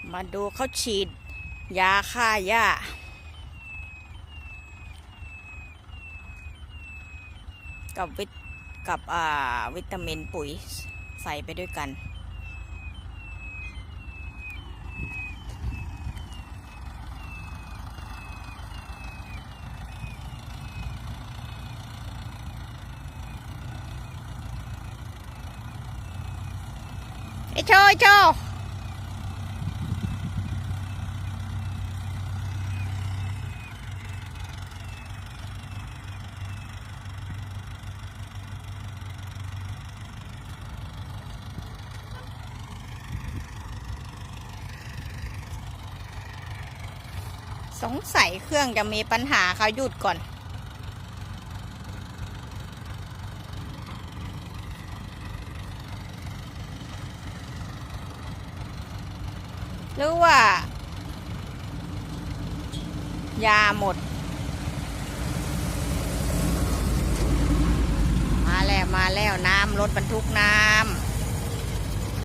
ມາດູເຂົາສີດຢາຂ້າຫຍ້າ ກັບວິດ ກັບ ອ່າ ວິຕາມິນປຸ໋ຍ ໃສ່ໄປດ້ວຍກັນ. ເອໂຊ ເອໂຊ ສົງໄສເຄື່ອງຈະມີປັນຫາ ເຂົາຢຸດກ່ອນ. ຫຼືວ່າຢາໝົດ? ມາແລ້ວ ມາແລ້ວ ນ້ຳ ລົດບັນທຸກນ້ຳ.